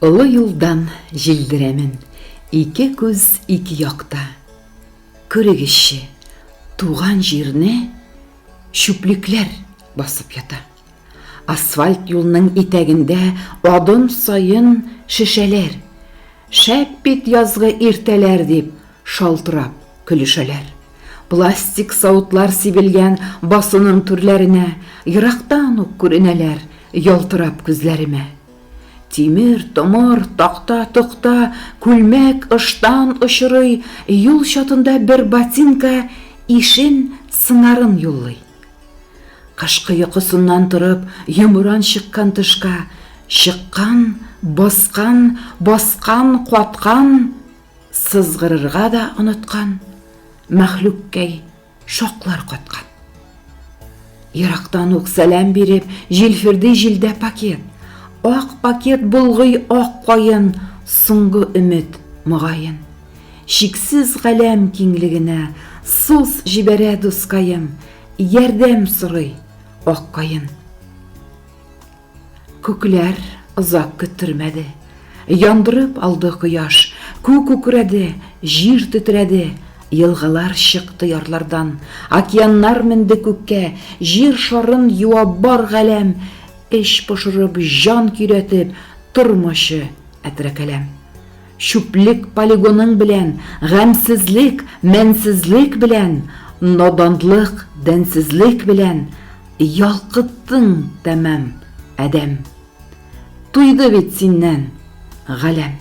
Олы юлдан җилдерәмен, Ике күз ике якта. Күрегезче, туган җирне Чүплекләр басып ята. Асфальт юлның итәгендә Адым саен шешәләр. Шәп бит язгы иртәләр, дип шалтырап көлешәләр. Пластик савытлар сибелгән басуның түрләренә Ерактан ук күренәләр ялтырап күзләремә. Тимер, томыр, такта, токта, күлмәк, ыштан очрый, юл чатында бер ботинка ишен сыңарын юллый. Кышкы йокысыннан торып, йомран чыккан тышка, чыккан, баскан, баскан, каткан, сызгырырга да оныткан, мәхлүккәй шаклар каткан. Ерактан ук сәлам биреп, җилферди җилдә пакет. Ак пакет болгый ак каен, соңгы өмет, мөгаен. Чиксез галәм киңлегенә сус җибәрә дускаем, ярдәм сорый ак каен. Күкләр озак көттермәде. Яндырып алды кояш, күк күкрәде, җир тетрәде, елгалар чыкты ярлардан, океаннар менде күккә, җир шарын юа бар галәм, эч пошырып, җан көйрәтеп, тормачы әтрәкәләм. Чүплек полигоның белән, гамьсезлек, мәнсезлек белән, наданлык, дәнсезлек белән ялкыттың тәмам, адәм. Туйды бит синнән галәм.